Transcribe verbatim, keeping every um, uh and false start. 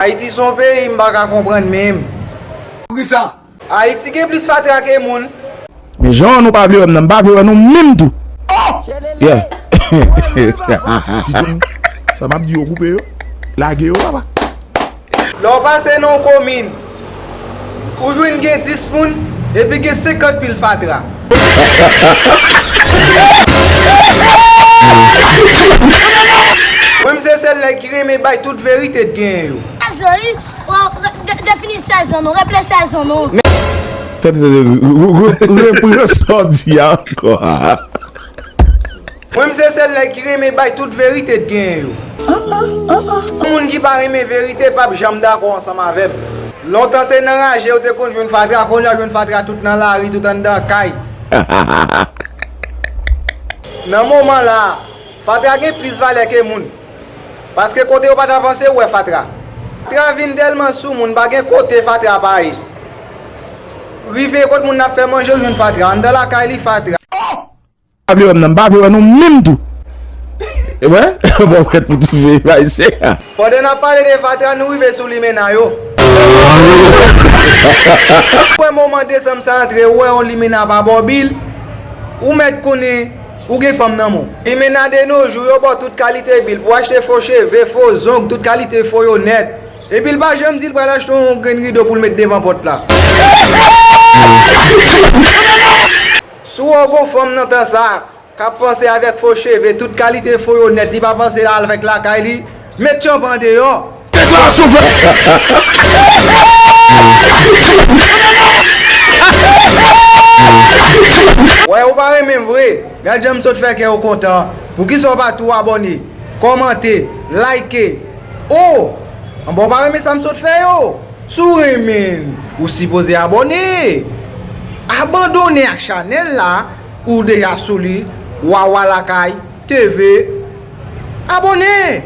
Ayiti se yon peyi m pa ka konprann menm. Poukisa? Ayiti gen plis fatra ke moun. Men jan nou pa vle wè m nan, m pa vle wè nou menm tou. Oh! Yeah. Sa m ap di yo, koupe yo. Lage yo, papa. Lè w pase nan yon komin, ou jwenn gen dis moun, epi gen senkant pil fatra. Mwen, m se sèl nèg ki renmen bay tout verite t genyen yo. Sèz an, wi. Defini sèz an non, reple sèz an non. Tande, tande, re- re- re- repran sa w di a ankò. Mwen, m se sèl nèg ki renmen bay tout verite t genyen yo. Yon moun ki pa renmen verite p ap janm dakò ansanm avè m. Lontan se nan raje yo te konn jwenn fatra, kounye a jwenn fatra tout nan lari, tout anndan kay. Nan moman la a, fatra gen plis valè ke moun. Paske kote yo pa ta panse, ou wè fatra. Fatra vin tèlman sou moun, pa gen kote fatra pa ye. Rive kot moun ap fè manje, ou jwenn fatra. Anndan lakay li, fatra. Pa vle wè m nan, m pa vle wè nou menm tou. Wè, bon, prèt pou toufe, bay se. Pandan n ap pale de fatra, nou rive sou limena yo. Ou wè moman desanm sa antre, ou wè yon limena pa ba w bil, ou mèt konnen ou gen fanm nan men w. Limena de nos jours, yo ba w tout kalite bil pou w achte fo cheve, fo zong, tout kalite fo yo nèt. Epi l pa janm di l pral achte yon grenn rido pou l met devan pòt la. Si w wè w gon fanm nan tan sa a, k ap panse avèk fo cheve, tout kalite fo yo nèt, li pa panse avèk lakay li, met tchanpan deyò. Wè, ou pa renmen m vre. Gad jan m sot fè kè w kontan. Poukisa w pa tou abòne, kòmante, like? Oh! Anben, w pa renmen sa m sot fè yo? Si w renmen l, ou sipoze abòne. Abandone ak chanèl la, ou deja sou li, Wawa Lakay T V. Abòne!